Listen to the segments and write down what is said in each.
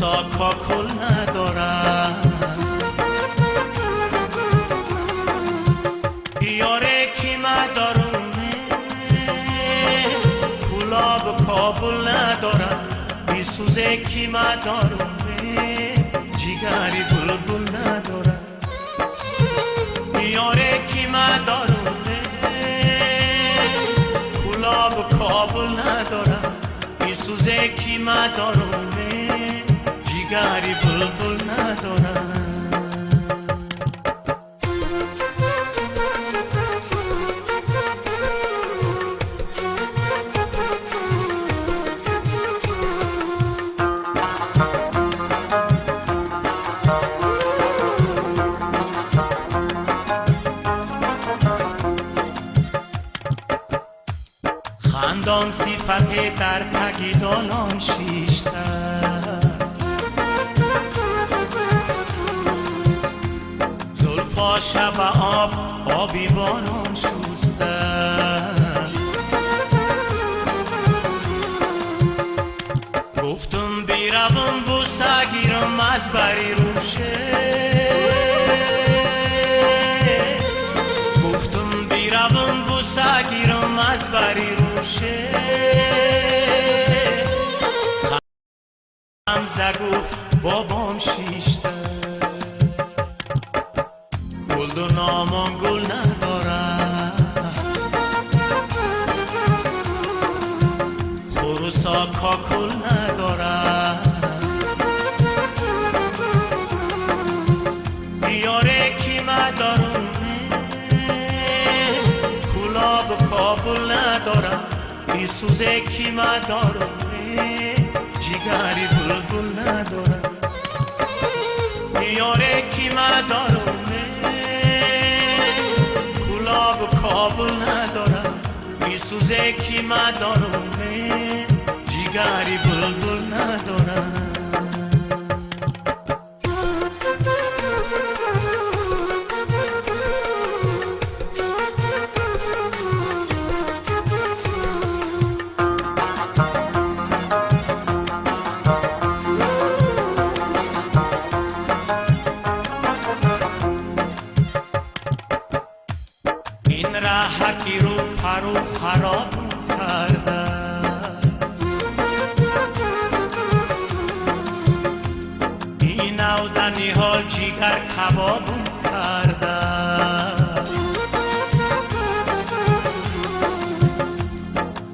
خروسا کاکل ندارم یاره کی مدارونه کلاب کابل ندارم بیسوزه کی مدارونه جیگری بلبل ندارم یاره کی مدارونه کلاب کابل ندارم بیسوزه کی مدارونه جیگری بلبل ندارم. خندان صفت در تگی دالان شیشته زلفا شب آب آبی باران شسته گفتم بیروم بوسه گیرم از بری روشه گفتم بیروم بوسه گیرم از بری روشه خمزه گفت بابام شیشته گل دو نامان گل ندارم خروسا کاکل ندارم یاره کی مدارونه کلاب کابل ندارم بیسوزه کی مدارونه جیگری بلبل ندارم یاره کی مدارونه کلاب کابل ندارم بیسوزه کی مدارونه جیگری بلبل ندارم. این راحتی رو پرو خراب کرده این اودنی حال جیگر کبابم کرده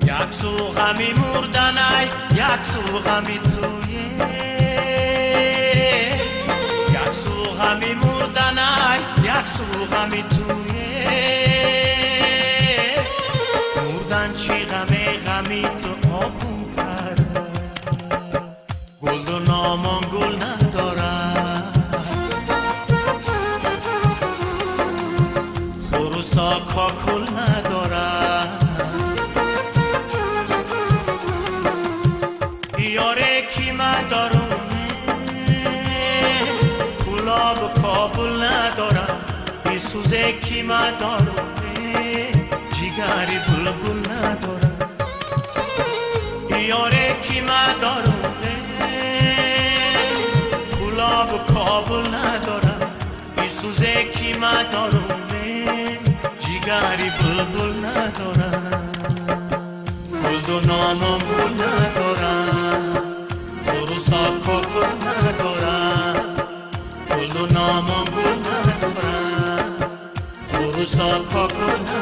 یک سو غمی مردنای یک سو غمی تویه یک سو غمی مردنای یک سو غمی تویه مردن چی غمه غمی تو آبون کرده گل دو نامان گل ندارم خروسا کاکل ندارم یاره کی مدارونه کلاب کابل ندارم بیسوزه کی مدارونه جیگری بلبل ندارم یاره کی مدارونه کلاب کابل ندارم بیسوزه کی مدارونه جیگری بلبل ندارم گل دو نامم گل ندارم خروسا کاکل ندارم گل دو نامم گل ندارم خروسا کاکل ندارم.